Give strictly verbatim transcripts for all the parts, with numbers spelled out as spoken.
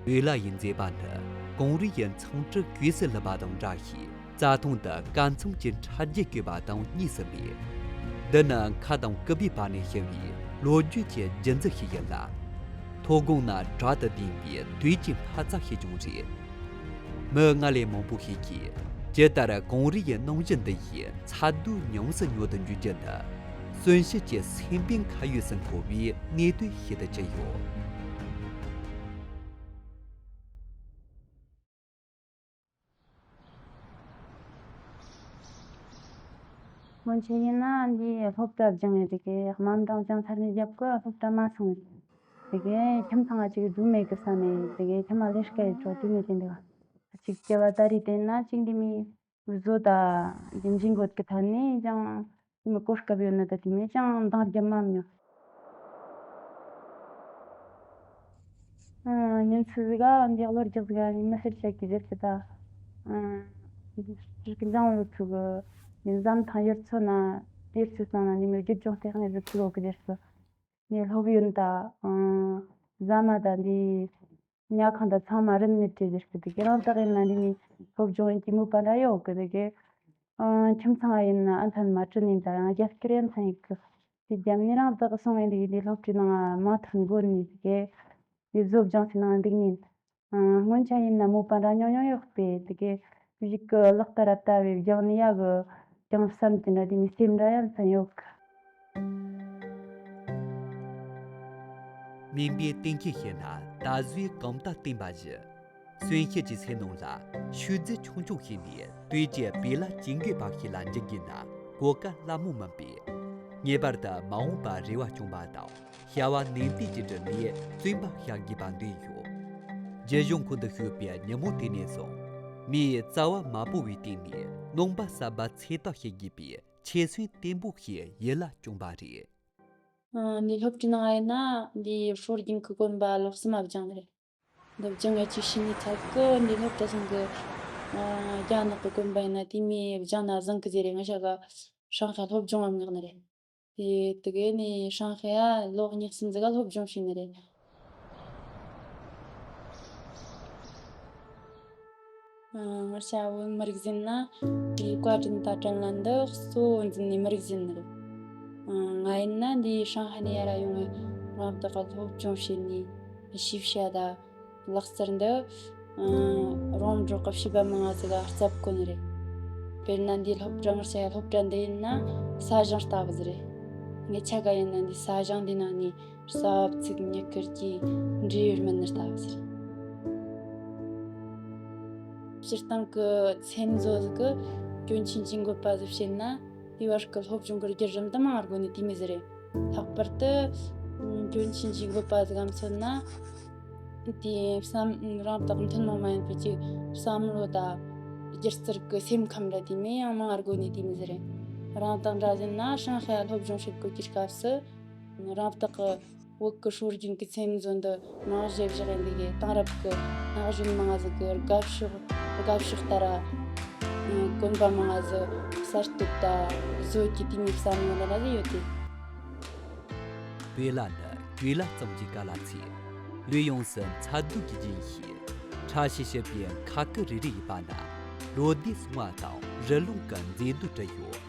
བོད་ལྭ་ཡི་མཛེས་པ་ནི་གངས་རི་ཡི་མཚམས་དྲི་གོས་སུ་ལྷུང་བ་དང་འདྲ་ཞིང་། རྩྭ་ཐང་དུ་སྐར་མཚམས་ཀྱི་ཕྲ་རྒྱས་བཀོད་པ་དང་གཉིས་སུ་མེད། འདི་ནི་མཁའ་དང་སྐུད་པའི་བར་ནས་ཕྱེ་བའི་ལོ་རྒྱུས་ཀྱི་རྒྱུན་འཛིན་ཞིག་ཡིན་ལ། མཐོ་སྒང་ན་བྲག་ཏུ་ལྡིང་བའི་དུས་ཀྱི་སྣག་ཚ་ཞིག་ཀྱང་རེད། མི་སྔར་ལས་མང་པོ་ཞིག་གིས་ཇི་ལྟར་གངས་རི་ཡི་སྣང་བཞི་འདི་ཡི་མཚར་སྡུག་ཉམས་སུ་མྱོང་དུ་འཇུག་རྒྱུ་ནི། གསོན་བྱེད་ཀྱི་སེམས་པའི་ཁ་ཡོད་སུ་འཁོར་བའི་གནད་དོན་ཞིག་ཏུ་གྱུར་ཡོད། སྔོན་ཆད་ཡིན་ན་འདིའི་སློབ་གྲྭ་སྦྱངས་ཡོད་དེ་གའི་དམའ་འབྲིང་སྦྱངས་ཚར་ནས་རྒྱབ་ཀྱི་སློབ་གྲྭ་མ་སོང་། དེ་གའི་ཁྱིམ་ཚང་ང་ཅིག་སྡུག་མེད་ཀྱི་ས་ནས་དེ་གའི་ཁྱིམ་མ་ལས་ཀ་ཡི་འགྲོ་དུས་ནས་དེ་འདུག་ཅིག་སྐྱེ་བ་ད་རེས་བལྟས་ན་ཅིག་འདི་མི་བཟོ་ད་རྒྱུན་འཛིན་འགོད་ཀྱི་ཐད་ནས་ཀྱང་དེ་མི་གོ་སྐབས་ཡོད་ན་ད་དེ་མི་ཅང་འདང་རྒྱབ་མ་མྱོང་། ཨ། ཉིན་ཚེ་ཟིག་ག་འདི་གློ་རྒྱག་ཟིག་ག་ནི་མི་སེར་བྱེད་ཀྱི་ཟེར་གི་ད། ཨ། འཛམ་ཐང་ཡུལ་ཚོ་གི་འཛམ་ཐང་ཡུལ་ཚོ་ན་ཡུལ་ཚོའི་སྟེང་ན་ནི་མི་རྒྱུ་ལྗོངས་ལྟེ་ཁང་ཟིག་ཚུགས་ཡོད་གི་ཟེར་གི། ངས་སློབ་ཡོན་ད། ཨ། ཟ་མ་ད་འདི་ཉལ་ཁང་ད་ཚང་མ་རིན་མེད་སྤྲད་ཟེར་གི། དེ་གི་རང་ད་གིན་ན་འདི་ནི་སློབ་སྦྱོང་ཡིན་གྱི་མོས་པ་འདྲ་ཡོད་གི། དེ་གི། ཨ། ཁྱིམ་ཚང་ཡིན་ན་ཨ་མཐའ་མ་དྲིན་ཡིན་ད་ཡང་རྒྱ་སྐྱེར་ཡན་ཚན་ཡིན་གི། དེ་རྒྱབ་ནས་རང་ད་གི་སོང་ཡིན་དེ་གི་འདི་སློབ་གྲྭའི་ནང་མ་ཐོན་དགོས་ནི་དེ་གི། འདི་བཟོ་སྦྱོང་ཚེ་ནང་འདུག་ནི། ཨང་། སྔོན་ཆད་ཡིན་ན་མོས་པ་འདྲ་ཉུང་ཉུང་ཡོད་པས། དེ་གའི་གཞུག་གི་ལག་བསྟར་ལྟ་བའི་སྦྱང་ནི་ཡག་གི་ཀྱང་བསམ་གྱི་འདྲ་དེ་ནི་སེམས་འདྲ་ཡང་མཚན་ཡོད་གི། སྨན་པའི་གཏན་འཁེལ་བཤད་ན་ད་གཟོད་གང་ལྟར་བསྟེན་པ་བཞི། གསོན་བྱེད་ཀྱི་ཚེ་ནང་ལ་ཤུལ་རྫས་ཆུང་ཆུང་ཞིག་ནས་དུས་ཀྱི་བེ་ལ་ཇུས་འགོད་པ་ཞིག་ལ་འགྱུར་དགོས་ན་གོ་སྐབས་སླ་མོ་མིན་པས། ངེས་པར་དུ་མ་འོངས་པར་རེ་བ་བཅངས་པ་དང་། བྱ་བ་ནན་ཏན་གྱིས་བསྒྲུབས་ནས་བཙུན་པ་བྱ་དགོས་པ་འདོད་ཡོད། རྒྱུ་གཞུང་ཁུལ་དུ་བཞུགས་པའི་ཉིན་མོ་དེ་ནས་བཟུང་། མིའི་རྩ་བ་མ་བོར་བའི་སྟེང་ནས་ནང་པ་གསར་པ་ཚོད་ལྟ་བྱེད་དགོས་པའི་ཆོད་སེམས་བརྟན་པོ་ཞིག་ཡིད་ལ་བཅངས་པ་རེད། ཨ། འདི་སློབ་གྲྭའི་ནང་ཡིན་ན་འདི་སྲོལ་རྒྱུན་གྱི་གོན་པ་ལོགས་སུ་མ་སྦྱངས་རེད། འདི་སྦྱང་ངེས་ཅིག་ཤི་ནི་ཚད་ཀི་འདི་སློབ་གྲྭ་ཚང་གི། ཨ། རྒྱ་ནག་གི་གོན་པ་ཡིན་ན་དེ་མིའི་སྦྱང་ན་བཟང་གི་ཟེར་རེད། ང་ཞག་ག་ཧྲང་ཧའེ་སློབ་སྦྱོང་ངམ་མངགས་ནི་རེད། དེ་དེ་གས་ནས་ཧྲང་ཧའེ་ཡ་ལོ་གཉིས་གསུམ་ཟིག་ག་སློབ་སྦྱོང་བྱས་ནི་རེད། ཨ། ང་ཞ་བོད་མི་རིགས་ཟིན་ན་དེའི་བཀའ་དྲིན་ད་དྲིན་ལན་འདི་གཙོ་བོ་འཛིན་ནས་མི་རིགས་ཟིན་ནི་རེད། ཨ། ང་ཡིན་ན་འདིའི་ཧྲང་ཧའེ་ནས་ཡར་ཡོང་ངས་རང་བདག་ག་སློབ་སྦྱོང་བྱས་ནས་ཤེས་བྱ་ད། ལག་རྩལ་འདི། ཨ། རོང་འབྲོག་གི་བྱིས་པ་མང་ང་ཟིག་ག་སློབ་གོ་ནི་རེད། དཔེར་ན་འདི་སློབ་གྲྭ་ངར་ཆ་ཡ་སློབ་གྲྭ་འདི་ཡིན་ན་ས་ཞིང་ལྟ་བུ་ཟིག་རེད། ངེད་ཆ་ག་ཡིན་ན་འདི་ས་ཞིང་འདི་ནང་ནས་ས་བབ་ཚིག་མྱུ་གུ་རྒྱས་འབྲས་ཡོད་མིན་ནི་ལྟ་བུ་ཟིག་རེད། སྤྱིར་བཏང་གི་སེམས་བཟོ་ཟིག་གི་སྐྱོན་ཆེན་གྱི་འགོད་པ་ཟིག་བྱེད་ན། དེ་བར་གྱི་སློབ་སྦྱོང་གི་བརྒྱུད་རིམ་དུ་མང་བར་དགོས་ནས་དེ་མི་ཟེར་རེད། ལྷག་པར་དུ་སྐྱོན་ཆེན་གྱི་འགོད་པ་ཟིག་གམ་མཚོན་ན། དེའི་བསམ་རང་བདག་མཐུན་མོང་མ་ཡིན་པའི་ཀྱི་བསམ་བློ་དང་སྒྱུ་རྩལ་གྱི་སེམས་ཁམས་འདྲ་དེ་མི་ཡང་མང་བར་དགོས་ནས་དེ་མི་ཟེར་རེད། རང་བདག་འདྲ་ཟིན་ན་ཧྲང་ཧའེ་སློབ་སྦྱོང་བྱེད་དགོས་ཀྱི་སྐབས་སུ། རང་བདག་གི་བོད་ཀྱི་སྲོལ་རྒྱུན་གྱི་ཚེམ་བཟོ་འདི་མང་བཞེས་བཞག་ཡིན་འདི་གའི་དེང་རབས་ཀྱི་ན་གཞོན་མང་ང་ཟིག་གི་དགའ་ཕྱོགས་དགའ་ཕྱོགས་ལྟར་གོན་པ་མང་ང་ཟིག་གསར་གཏོད་དང་བཟོ་རྒྱུ་དེ་མིན་བསམ་བློ་འདྲ་ཟིག་ཡོད་དེ། བོད་ལྭ་འདི་བོད་ལྭ་གཙང་གི་ཀ་ལ་ཚིག་ལུས་ཡོངས་སུ་མཚར་སྡུག་གི་རྒྱན་ཞིག་ཕྲ་ཞིང་ཞིབ་པའི་ཁ་སྐུད་རེ་རེ་ཡིན་པ་ན་ལོ་ཟླའི་སོང་བ་དང་རི་ལུང་གི་མཛེས་སྡུག་བྲིས་ཡོད།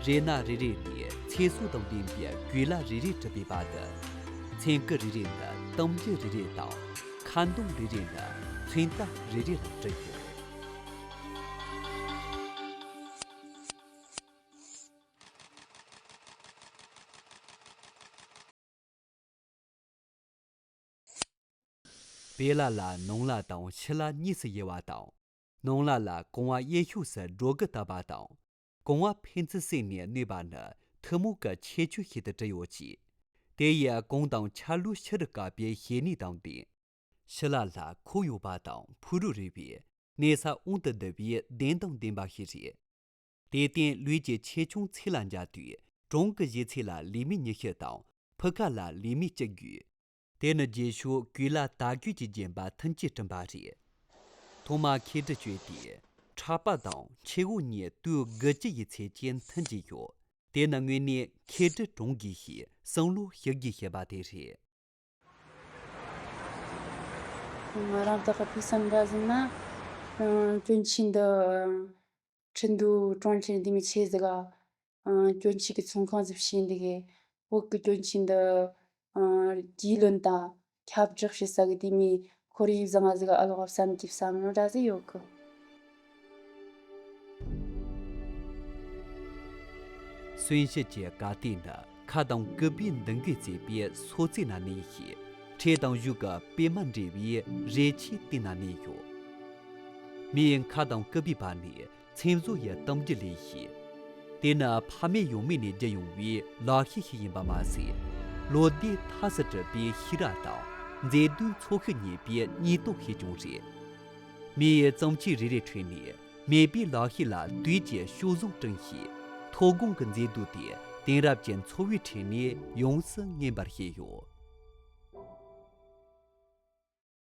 རས་སྣ་རེ་རེ་ནས་ཚེ་སྲོག་དང་ལྡན་པའི་གོས་ལྭ་རེ་རེ་གྲུབ་པའི་བར་དུ། ཚེམ་སྐུད་རེ་རེ་ནི་གཏམ་རྒྱུད་རེ་རེ་དང་ཁ་འདོན་རེ་རེ་ནི་མཚོན་རྟགས་རེ་རེ་ལ་བྲིས་ཡོད། བོད་ལྭ་ལ་ནང་ལྭ་དང་ཕྱི་ལྭ་གཉིས་སུ་དབྱེ་བ་དང་། ནང་ལྭ་ལ་རྐང་བ་གཡས་ཕྱོགས་སུ་སྒྲོ་གུ་བཏབ་པ་དང་། རྐང་བ་ཕན་ཚུན་བསྲེས་ནས་གནོན་པ་ནི་ཐུན་མོང་གི་ཁྱད་ཆོས་ཤིག་ཏུ་བྲིས་ཡོད་ཅིང་། དེ་ཡིས་གོང་དང་ཆ་ལུགས་ཕྱི་རུ་བཀག་པའི་ཞེ་ནུས་དང་ལྡན། ཕྱི་ལྭ་ལ་ཁོག་ཡོད་པ་དང་ཕུག་རོན་རིང་བས་གནས་ས་དབང་དུ་བསྡུ་བའི་གདེང་དང་ལྡན་པ་ཞིག་རེད། དེར་བརྟེན་ལུས་ཀྱི་ཆེ་ཆུང་ཚད་ལ་འཇལ་དུས་གྲངས་ཀྱི་བཞེས་ཚད་ལ་ལུས་མེད་ཉི་ཤུ་དང་ཕུ་ཁ་ལ་ལུས་མེད་བཅུ་དགོས། དེ་ནི་རྗེས་ཕྱོགས་གོས་ལྭ་དར་གོས་ཀྱི་རྒྱན་པ་མཐུན་གྱིས་བསྐྲུན་པ་རེད། ཐོག་མར་འཁོལ་སྒྲིག་བྱས་ཏེ་ཕྲག་པ་དང་མཆེ་གོ་གཉིས་དུས་དགུ་བཅུ་ཡི་ཚད་ཀྱིས་མཐུན་གྱི་ཡོད། དེ་ནི་དངོས་གནས་འཁོལ་སྒྲིག་གྲངས་དགོས་ཤིང་བསམ་བློ་ཞིབ་དགོས་ཞེས་པ་དེ་རེད། ང་རང་བདག་གི་ཕུགས་བསམ་འདྲ་ཟིན་ན། ཨ། གྱོན་ཆས་འདི་ཁྲིན་ཏུའུ་གྲོང་ཁྱེར་འདི་མི་ཆེ་ཟིག་ག་ཨ། གྱོན་ཆས་ཀྱི་ཚོང་ཁང་ཟིག་ཕྱེ་འདི་གི། བོད་ཀྱི་གྱོན་ཆས་འདི། ཨ། རྒྱུས་ལོན་དང་ཁྱབ་བསྒྲགས་བྱེད་ས་གི་དེ་མི་ཁོར་ཡུག་བཟང་ང་ཟིག་ག་ཨ་ལོག་བསམ་གྱི་བསམ་བློ་འདྲ་ཟིག་ཡོད་གི། སུན་ཤི་ཅི་ག་ཏི་ནི་ཁ་དང་ཀུ་པི་མདུན་གྱིས་གཙོས་པའི་སོ་རྩའི་ནང་ནས་ཤེས། ཁྲེ་དང་གཞུག་གི་པད་མ་འདྲ་བའི་རས་ཆས་དེ་ནང་ནས་ཡོད། མིའི་ཁ་དང་ཀུ་པིའི་བར་ནས་ཚེམ་བཟོ་ཡི་གཏམ་རྒྱུད་ལས་ཤེས། དེ་ནི་ཕ་མེས་ཡང་མེས་ནས་བརྒྱུད་ཡོང་བའི་ལག་ཤེས་ཤིག་ཡིན་པ་མ་ཟད། ལོ་ཟླའི་ཐ་སི་གྲུབ་པའི་ཤེས་རབ་དང་མཛེས་སྡུག་འཚོ་ཤུགས་རྙེད་པའི་ཉེན་རྟོག་ཤིག་ཀྱང་རེད། མིའི་བརྩམས་ཆོས་རེ་རེའི་ཁྲོད་ནས་མེས་པོའི་ལག་ཤེས་ལ་དུས་ཀྱི་སྤྱོད་བཟང་བསྐྲུན་ཤིང་། ཐོན་ཁུངས་ཀྱི་མཛེས་སྡུག་དེ་དེང་རབས་ཀྱི་འཚོ་བའི་ཁྲོད་ནས་ཡོངས་སུ་རྔན་པར་བྱས་ཡོད།